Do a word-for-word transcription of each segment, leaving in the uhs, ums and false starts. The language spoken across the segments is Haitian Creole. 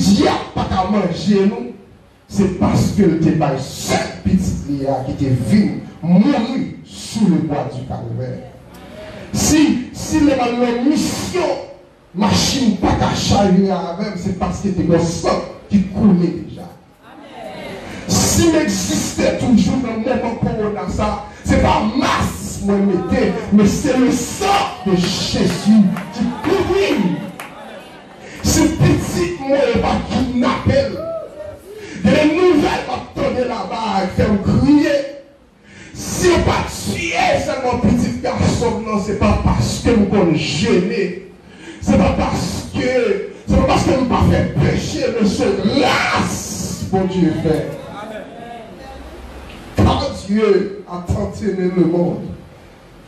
Dyab pa ka manje nou, se paske l te bay sèl pitit li a ki te vin mouri sou le bwa di Kalvè. Si, si lè m al nan misyon, machin pa ka chavire avè m, se paske te gen san ki koule deja. Si m egziste toujou nan moman kowona sa, se pa mas mwen mete, men se le san de Jezi ki kouvri m. Si pitit mwen yo pa kidnape l, gen de nouvèl m ap tande laba k fè m kriye. Si yo pa tiye sèlman pitit gason m nan, se pa paske m konn jene. Se pa paske, se pa paske m pa fè peche, men se gras Bondye fè. Car Dieu a tant aimé le monde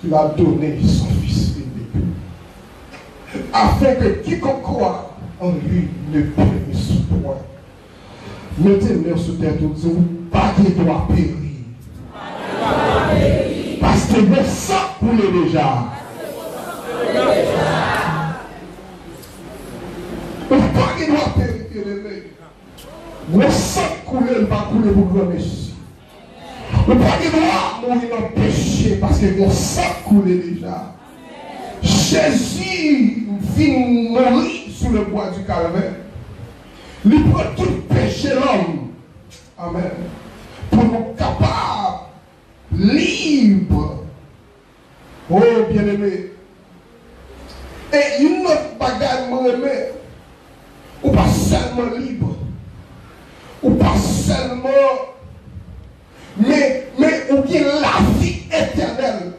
qu'il a donné son Fils unique, afin que quiconque croit en lui ne périsse point. Mete men w sou tèt ou, di w pa gen dwa peri. Paske yon san koule deja. Ou pa gen dwa peri, byeneme. Yon san koule, li pa koule pou granmesi. Ou pa gen dwa mouri nan peche, paske yon san koule deja. Jezi vin mouri sou le bwa di Kalvè. Li pran tout peche lòm. Amèn. Pou nou kapab lib. O, byeneme. E yon lòt bagay mwen renmen, ou pa sèlman lib, ou pa sèlman, men, men ou gen lavi etènèl.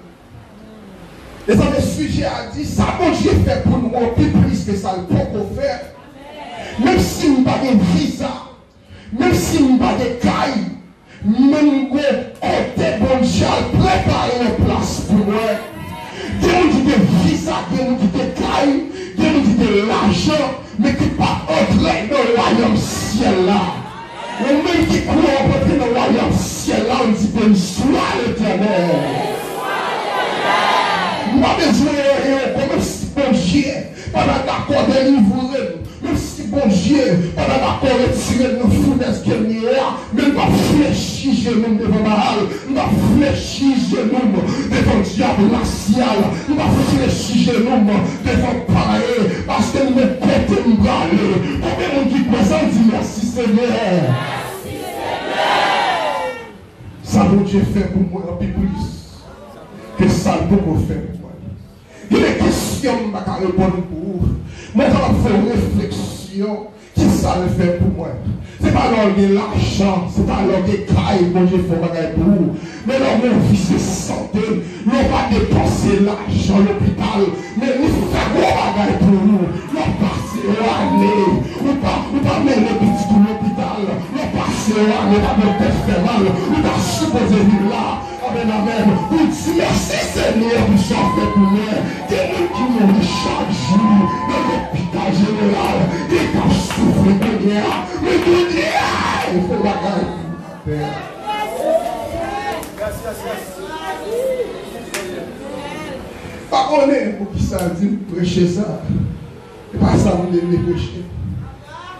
E sa men sijè a di, sa Bondye fè pou nou an pi plis ke sa l poko fè. Menm si m pa gen viza, menm si m pa gen kay, men m gon kote Bondye al prepare yon plas pou mwen. Gen moun ki gen viza, gen moun ki gen kay, gen moun ki gen lajan, men ki pa antre nan wayòm syèl la. Ou menm ki kwè w ap antre nan wayòm syèl la, ou di, "Beni swa Letènèl." M pa bezwen anyen ankò, menm si Bondye pa ta dakò delivre m, menm si Bondye pa ta dakò retire m nan founèz ke m ye a, men m p ap flechi jenou m devan Baal, m p ap flechi jenou m devan dyab rasyal, m p ap flechi jenou m devan payen, paske m gen kote m prale. Konbyen moun ki kwè sa, di, "Mèsi, Senyè"? Sa Bondye fè pou mwen anpi plis ke sa l poko fè pou mwen. Gen de kesyon m pa ka reponn pou ou. Mwen kapab fè yon refleksyon. Kisa l fè pou mwen? Se pa lè w gen lajan, se pa lè w gen kay Bondye fè yon bagay pou ou. Men lè w gen yon vi de sante, lè w pa depanse lajan lopital, men li fè gwo bagay pou ou. Lè w pase yon ane, ou pa, ou pa mennen pitit ou lopital. Lè w pase yon ane, pa doktè fè mal, ou ta sipoze vin la. Amèn, amèn. Ou di, "Mèsi, Senyè, pou sa w fè pou mwen." Gen moun ki mouri chak jou nan lopital jeneral, gen k ap soufri kounye a. Men kounye a, fò bagay pou pè. Pa konnen poukisa di m preche sa. E pa sa m te vle preche.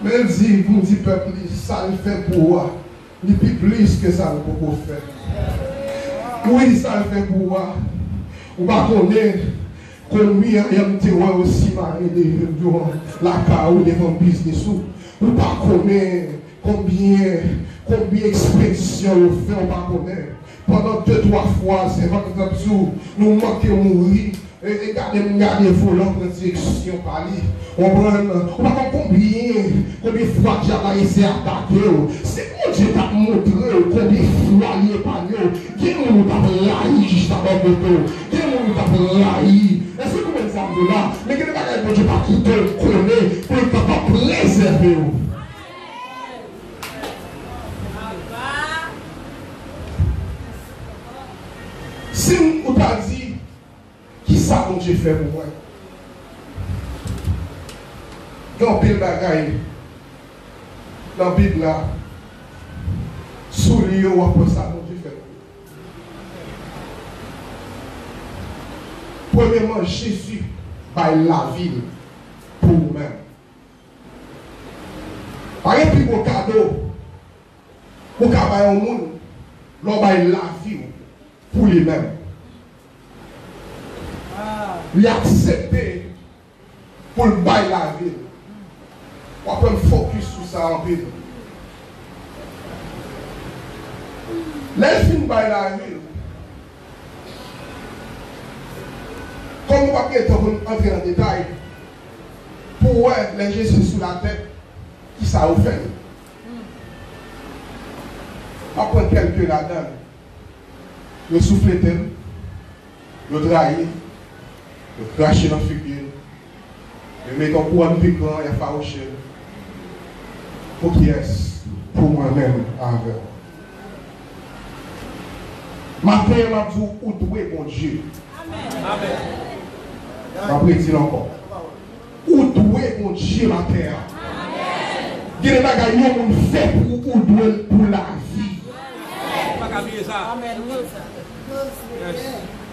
Men l di, pou m di pèp li, sa l fè pou ou a, li pi plis ke sa l poko fè. Wi, sa l fè pou ou a. Ou pa konnen konbyen ayam te wè yo simaye devan lakay ou, devan biznis ou. Ou pa konnen konbyen, konbyen ekspedisyon yo fè, ou pa konnen. Pandan de, twa fwa, sèvant la t ap di w, nou manke mouri. E, e gade m gade volan pran direksyon pa li. Ou konprann? Ou pa konn konbyen, konbyen fwa dyab la eseye atake w. Si Bondye t ap montre w konbyen fwa li epanye w, gen moun ou t ap rayi jis ta bò kote w. Gen moun ou t ap rayi. Èske w konprann sa m di w la? Men gen de bagay Bondye pa kite w konnen pou l kapab prezève w. Si ou ta di, "Kisa Bondye fè pou mwen?" Gen anpil bagay nan Bib la, si w li yo, w ap wè sa Bondye fè pou ou. Premyèman, Jezi bay lavi l pou ou menm. Pa gen pi gwo kado ou ka bay yon moun lè w bay lavi w pou li menm. Li aksepte pou l bay lavi l. W ap wè m fokis sou sa anpil. Lè l fin bay lavi l, kòm nou p ap gen tan pou n antre nan detay, pou w wè lè Jezi sou latè, kisa yo fè l. M ap pran kèlke ladan l. Yo souflete l, yo trayi l, yo krache nan figi l, yo mete yon kouwòn pikan, y ap fawouche l. Pou kiyès? Pou mwen menm avè w. Maten an, m ap di w, ou dwe Bondye. M ap redi l ankò. Ou dwe Bondye maten an. Gen de bagay yon moun fè pou ou, ou dwe l pou lavi.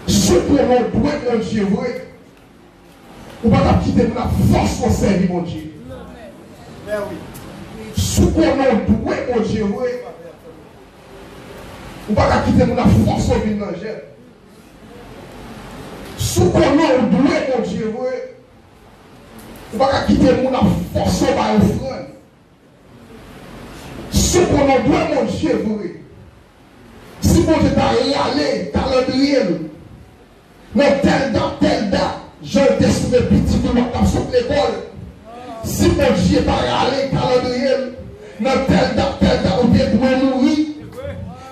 Si w konnen w dwe Bondye vre, ou pa t ap kite moun ap fòse w sèvi Bondye. Si w konnen w dwe Bondye vre, ou pa t ap kite moun ap fòse w vin nan jèn. Si w konnen w dwe Bondye vre, ou pa ka kite moun ap fòse w bay ofrann. Si w konnen w dwe Bondye vre, si Bondye ta rale kalandriye l nan tèl dat, tèl dat, jan l te souple pitit ou lè w t ap sot lekòl, si Bondye ta rale kalandriye l nan tèl dat, tèl dat ou te dwe mouri,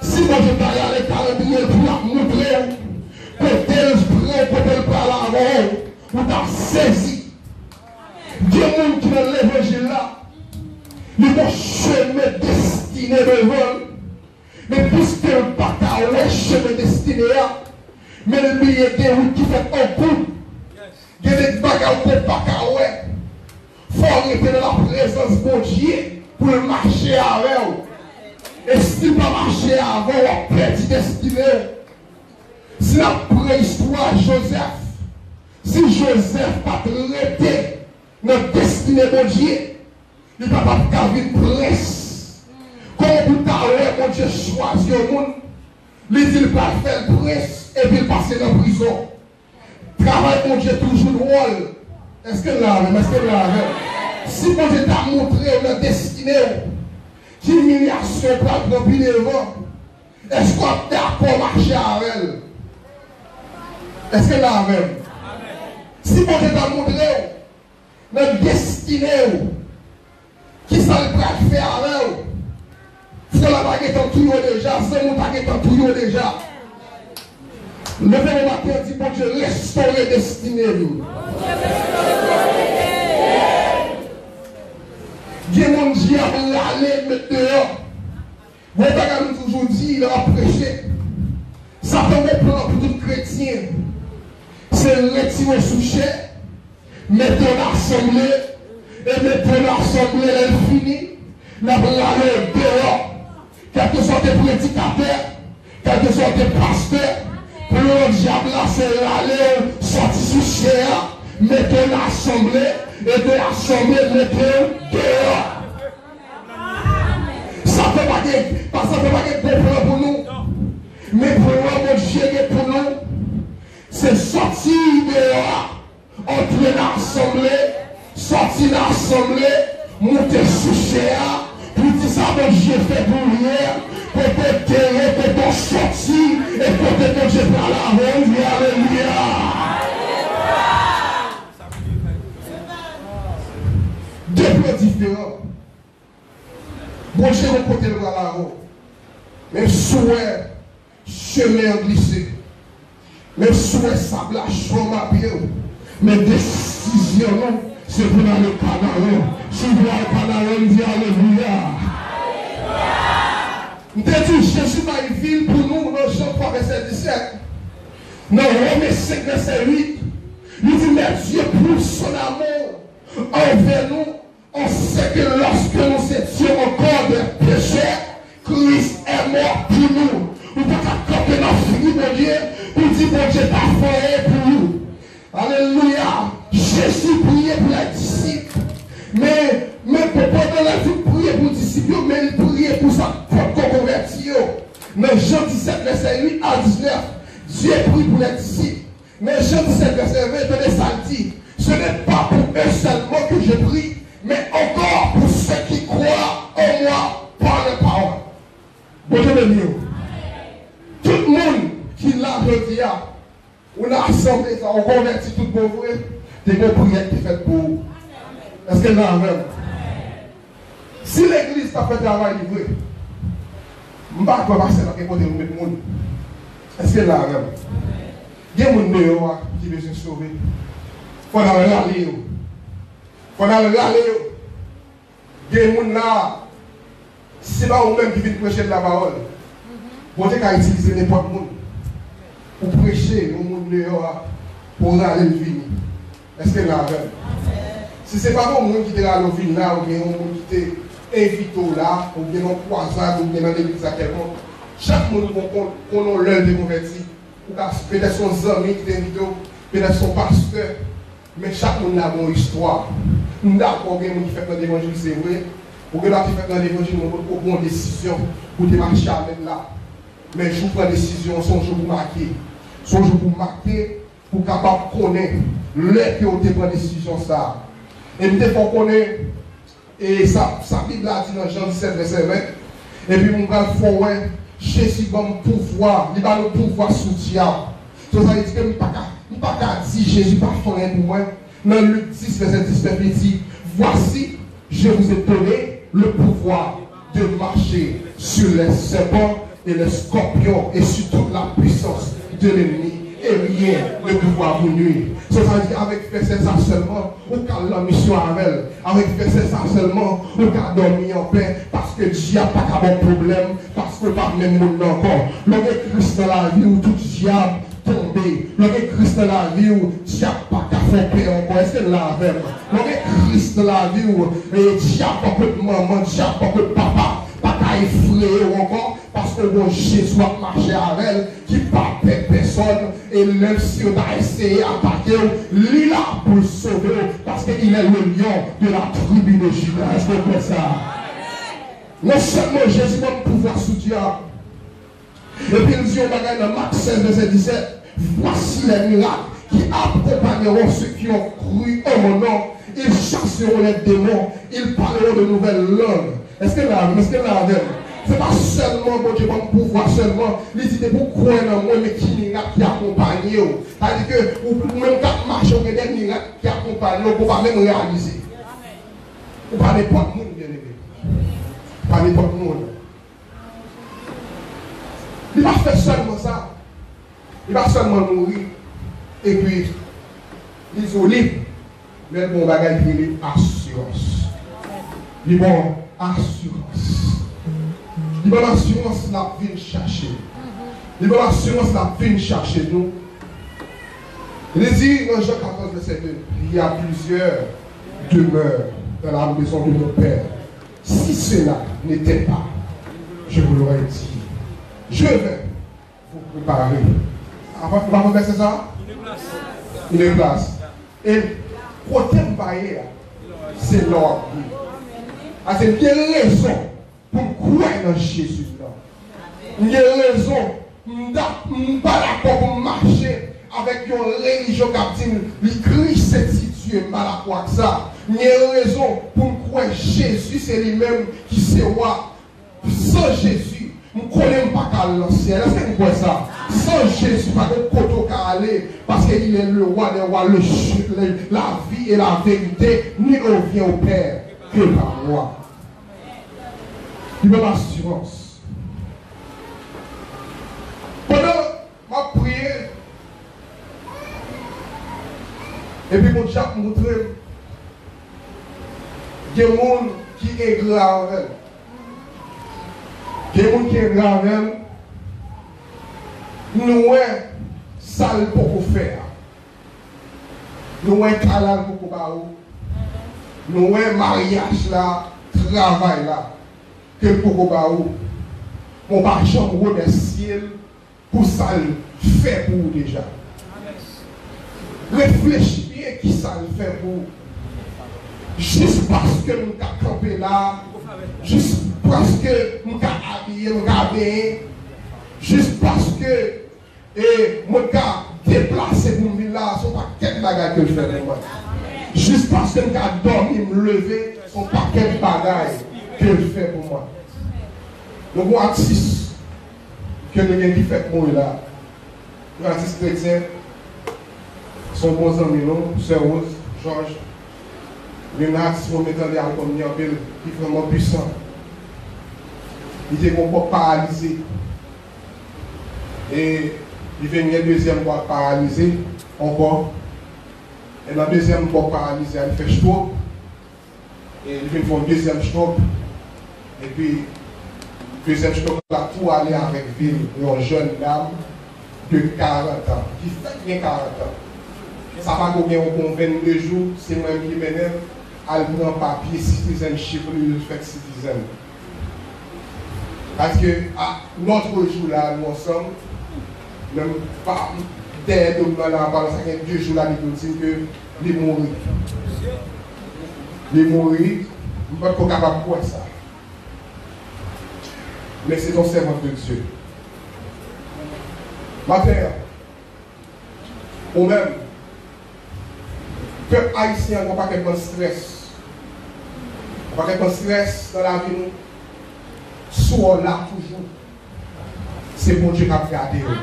si Bondye ta rale kalandriye l pou l ap montre w kote l pran w, kote l pral avè w, ou t ap sezi. Gen moun ki nan levanjil la, li gon chemen destine devan l, men piske l pa ka wè chemen destine a, men l bliye gen wout ki fèt an koub. Gen de bagay ou pa ka wè. Fò w rete nan laprezans Bondye pou l mache avè w. E si l pa mache avè w, w ap pèdi destine w. Si n ap pran istwa Jozèf, si Jozèf pa t rete nan destine Bondye, li pa t ap ka vin prens. Kòman pou w ta wè Bondye chwazi yon moun, li di l pral fè l prens, epi l pase nan prizon? Travay Bondye toujou dwòl. Èske n la avè m? Èske n la avè m? Si Bondye ta montre w nan destine w, ki imilyasyon w pral pran pi devan, èske w ap dakò mache avè l? Èske n la avè m? Si Bondye ta montre w nan destine w, kisa l pral fè avè w? Frè la ta gentan touye w deja, zanmi w ta gentan touye w deja. Leve men maten an, di, Bondye, restore destine m. Gen moun dyab rale, met deyò. Bon, bagay nou toujou di lè w ap preche, Satan gen plan pou tout kretyen. Se retire w sou chè, mete w nan asanble, e mete w nan asanble, lè l fini, l ap rale w deyò. Kèlkeswa w te predikatè, kèlkeswa w te pastè, plan dyab la se rale w sòti sou chè a, mete w nan asanble, e de asanble mete w deyò. Satan pa gen, pa, Satan pa gen gwo plan pou nou. Men plan Bondye gen pou nou, se sòti deyò a, antre nan asanble, sòti nan asanble, moute sou chè a, pou di sa Bondye fè pou ou yè, kote w te ye, kote w sòti, e kote Bondye prale avè w, di alelouya. De plan diferan. Bondye gon kote l pral avè w. Men si w wè chemen an glise, men si w wè sab la cho nan pye w, men desizyon nou, se pou n ale Kanaran. Si w vle al Kanaran, di alelouya. M te di w, Jezi bay vi l pou nou nan Jan twa vèsè disèt. Nan Women senk vèsè uit, li di, mais Dieu prouve son amour envers nous en ce que lorsque nous étions encore des pécheurs, Christ est mort pour nous. Ou pa ka kanpe nan figi Bondye pou di Bondye pa fè anyen pou ou. Alelouya. Jezi priye pou lè disip. Men, men pandan lè disip priye Mais encore pour ceux qui croient en moi par la parole. Bondye beni w. Tout moun ki la jodi a, ou nan asanble sa, ou konvèti tout bon vre, te gen priyè ki te fèt pou ou. Èske l la avè m? Si legliz ta fè travay li vre, m pa kwè pastè pa gen kote pou met moun. Èske l la avè m? Gen moun deyò a ki bezwen sove. Fò n al rale yo. Fò n al rale yo. Gen moun la, se pa ou menm ki vin preche lapawòl. Bondye ka itilize nenpòt moun pou preche yon moun deyò a, pou rale l vini. Èske n la avè m? Si se pa yon moun ki te rale w vin la, oubyen yon moun ki te envite w la, oubyen nan kwazad, oubyen nan legliz la kèlkonk, chak moun kon, kon, konnen lè l te konvèti. Ou ka, petèt se yon zanmi ki te envite w, petèt se yon pastè, men chak moun la gen yon istwa. M dakò gen moun ki fèk nan levanjil, se vre. Ou gen dwa te fèk nan levanjil, men ou potko pran yon desizyon pou te mache avè l la. Men jou w pran desizyon an, se yon jou pou make. Se yon jou pou make, pou w kapab konnen lè ke w te pran desizyon sa a. E m te fè w konnen E sa, sa Bib la di nan Jan disèt vèsè ven. Epi m pral fè w wè, Jezi ban m pouvwa, li ba nou pouvwa sou dyab. So, sa vle di ke m pa ka, m pa ka di Jezi pa fè anyen pou mwen. Nan Lik dis vèsè diznèf, li di, Voici, je vous ai donné le pouvoir de marcher sur les serpents et les scorpions et sur toute la puissance de l'ennemi, et rien ne pourra vous nuire. So, sa vle di, avèk vèsè sa sèlman, ou ka al nan misyon avè l. Avèk vèsè sa sèlman, ou ka dòmi anpè, paske dyab pa ka ba w pwoblèm, paske w pa menm moun nan ankò. Lè w gen Kris nan lavi w, tout dyab tonbe. Lè w gen Kris nan lavi w, dyab pa ka fè w pè ankò. Èske n la avè m? Lè w gen Kris nan lavi w, e dyab bò kot manman, dyab bò kot papa pa ka efreye w ankò, paske w gen Jezi w ap mache avè l, ki pa pè pèsòn, e menm si yo ta eseye atake w, li la pou l sove w, paske il est le lion de la tribu de Juda. Èske w kwè sa? Non sèlman Jezi ban m pouvwa sou dyab, epi l di yon bagay nan Mak sèz vèsè disèt, Voici les miracles qui accompagneront ceux qui ont cru en mon nom. Ils chasseront les démons, ils parleront de nouvelles langues. Èske la, èske la avè m? Se pa sèlman Bondye ban m pouvwa sèlman, li di depi w kwè nan mwen, men ki mirak ki akonpanye w. Sa vle di ke ou, ou menm k ap mache, ou gen de mirak ki akonpanye w, ke w pa menm reyalize. Ou pa nenpòt moun, byeneme. Ou pa nenpòt moun. Li pa fè sèlman sa. Li pa sèlman mouri, epi li di w li, men l gen yon bagay ki rele asirans. Li ba w asirans. Li ba w asirans l ap vin chache. Li ba w asirans l ap vin chache nou. Li di nan Jan katòz vèsè de, Il y a plusieurs demeures dans la maison de mon Père. Si cela n'était pas, je vous l'aurais dit. Je vais vous préparer. Apa, ou pa konn vèsè sa? Une place. E kote m pa ye a, se la w ap ye. Ase m gen rezon pou m kwè nan Jezi m nan. M gen rezon, m da-, m pa dakò pou m mache avèk yon relijyon k ap di m li Kris se ti Dye, m pa dakò ak sa. M gen rezon pou m kwè Jezi se li menm ki se wa. San Jezi, m konnen m pa ka al nan syèl. Èske n kwè sa? San Jezi, pa gen kote w ka ale, paske il est le roi des rois, le, le, la vie et la vérité, nul ne vient au Père que par moi. Li ban m asirans. Pandan m ap priye, epi Bondye ap montre m, gen moun ki engra avè l. Gen moun ki engra avè l. Nou wè sa l poko fè a. Nou wè kay la l poko ba ou. Nou wè maryaj la, travay la, ke l poko ba ou. Men w pa janm remèsye l pou sa l fè pou ou deja. Reflechi byen kisa l fè pou ou. Jis paske m ka kanpe la, jis paske m ka abiye, m ka benyen, jis paske, e, mwen ka deplase pou m vin la, se yon pakèt bagay ke l fè pou mwen. Jis paske m ka dòmi, m leve, se yon pakèt bagay ke l fè pou mwen. Nou gen yon atis ke nou gen ki fèk mouri la. Yon atis kretyen, se yon bon zanmi nou, Sè Rose Georges. Li yon atis mwen tande albòm li anpil, ki vrèman pwisan. Li te gen yon bò paralize. E li vin gen dezyèm bò paralize ankò. E nan dezyèm bò paralize a, li fè stroke. E li vin fè yon dezyèm stroke. Epi, dezyèm stroke la tou ale avèk vi l. Yon jèn dam de karant an, ki fèk gen karant an. Sa pa ko gen yon bon vennde jou, se mwen ki mennen l al pran papye citizenship li, li fèk citizen. Paske, a, lòt jou la, nou ansanm, menm pa, dèyè do m nan la, pandan sa gen de jou la, li di m ke li mouri. Li mouri, m pa t ko kapab kwè sa. Men se yon sèvant de Dye. Maten an, ou menm, pèp ayisyen an gen yon pakèt bann strès. Yon pakèt bann strès nan lavi nou. Si w la toujou, se Bondye k ap gade w.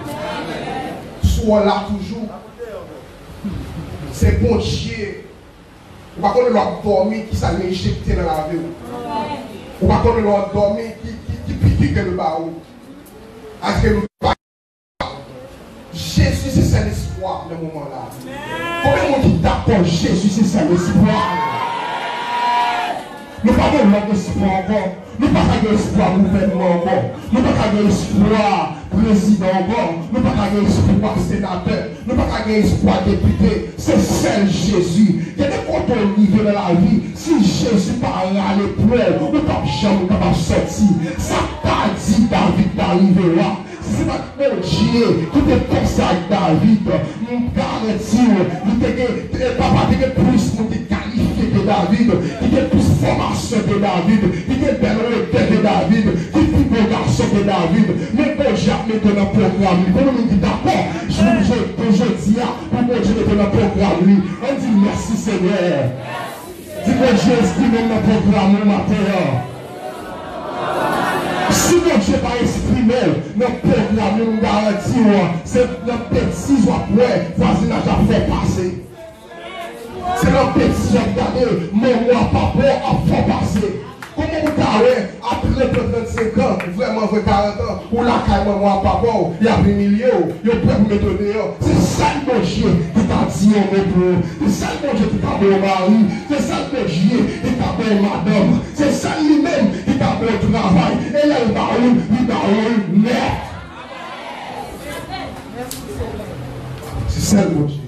Si w la toujou, se Bondye. Ou pa konnen lè w ap dòmi, kisa l enjekte nan lavi w. Ou pa konnen lè w ap dòmi, ki, ki, ki piki ke l ba ou. Paske m pa Jezi se sèl espwa nan moman la. Konbyen moun ki dakò Jezi se sèl espwa? Nou pa gen lòt espwa ankò. Nou pa ka gen espwa gouvènman ankò. Nou pa ka gen espwa prezidan ankò. Nou pa ka gen espwa senatè. Nou pa ka gen espwa depite. Se sèl Jezi. Gen de kote w rive nan lavi, si Jezi pa rale pran w, ou p ap janm kapab sòti. Sa k ta di David ta rive w a? Si se pa t Bondye ki te panse ak David, m garanti w, li te gen, papa te gen plis moun ki kalifye ke David, ki gen plis fòmasyon ke David, ki gen bèl odè ke David, ki pi bo gason ke David. Men Bondye ap mete w nan pwogram li. Konbyen moun ki dakò pou jodi a, pou Bondye mete w nan pwogram li? Ann di mèsi, Senyè. Di Bondye eksprime m nan pwogram ou maten an. Si Bondye pa eksprime w nan pwogram ou, m garanti w, se nan betiz w ap wè vwazinaj ap fè w pase. Se nan betiz w ap gade manman w ak papa w ap fè w pase. Kòman ou ta wè a trant an, trannsenk an, vrèman vre karant an, ou lakay manman w ak papa w, y ap imilye w, yo prè pou mete w deyò. Se sèl Bondye ki ta di yon mo pou ou. Se sèl Bondye ki ta ba w mari. Se sèl Bondye ki ta ba w madanm. Se sèl li menm ki ta ba w travay. E lè l ba ou l, li ba ou l nèt. Se sèl Bondye.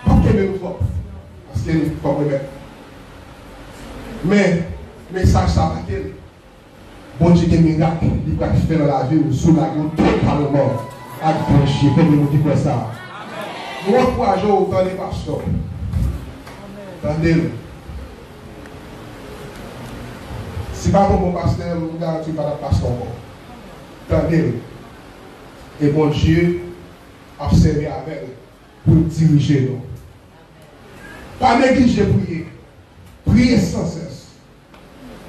Pa kenbe nou twòp. Paske fò m remèt. Men, mesaj sa maten, Bondye gen mirak li pral fè nan lavi w si w lage w totalman ak Bondye. Konbyen moun ki kwè sa? Nou ankouraje w, tande pastè. Tande l. Si pa t yon bon pastè, m garanti w pa t ap pastè ankò. Tande l. E Bondye ap sèvi avè l pou l dirije nou. Pa neglije priye. Priye san sès.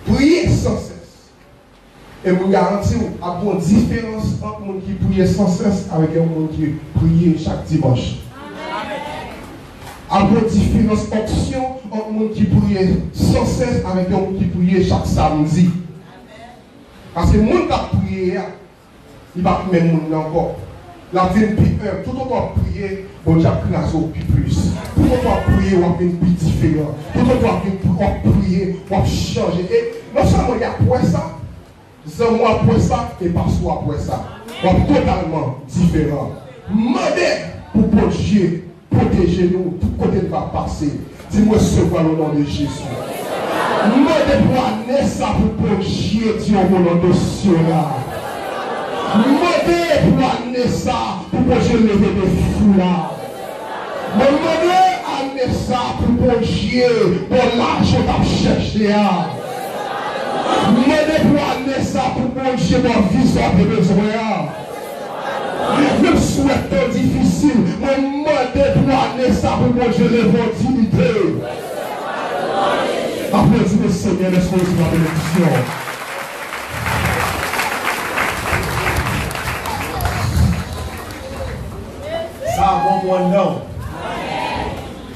Priye san sès. E m garanti w, ap gen yon diferans ant moun ki priye san sès avèk yon moun ki priye chak dimanch. Ap gen yon diferans onksyon ant moun ki priye san sès avèk yon moun ki priye chak samdi. Paske moun k ap priye a, li p ap menm moun nan ankò. L ap vin pi enb. Toutotan w ap priye, Bondye ap kraze w pi plis. Toutotan w ap priye, w ap vin pi diferan. Toutotan w ap vin, w ap priye, w ap chanje. E non sèlman y ap wè sa, zanmi w ap wè sa, e pastè w ap wè sa. W ap totalman diferan. Mande pou Bondye pwoteje nou tout kote n va pase. Di, "M resevwa l o non de Jezi." Mande pou ane sa pou Bondye di yon mo nan dosye w la. Mande pou ane sa pou Bondye leve defi w la. Mwen mande ane sa pou Bondye ba w lajan w t ap chèche a. Mande pou ane sa pou Bondye ba w vizyon w te bezwen an. Menm si w wè tan difisil, mwen mande pou ane sa pou Bondye leve w an diyite. Aplodi le Senyè, lèske w resevwa benediksyon? Sa bon pou anndan w.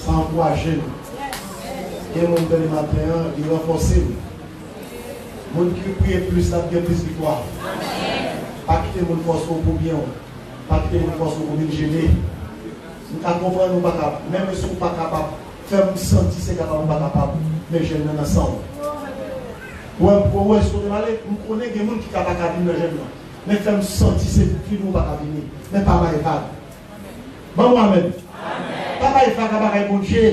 Sa ankouraje m. Gen moun tande maten an, li ranfòse m. Moun ki priye plis, l ap gen plis viktwa. Pa kite moun fòse w pou byen w. Pa kite moun fòse w pou vin jene. M ka konprann ou pa kapab. Menm si w pa kapab, fè m santi se kapab ou pa kapab. Men jèn nan nan san w. Ou wè, ou wè, si w te pale, m konnen gen moun ki ka pa ka vin nan jèn nan. Men fè m santi se vini ou pa ka vini. Men pa bay vag. Ban mwen amèn. Pa bay vag a bagay Bondye.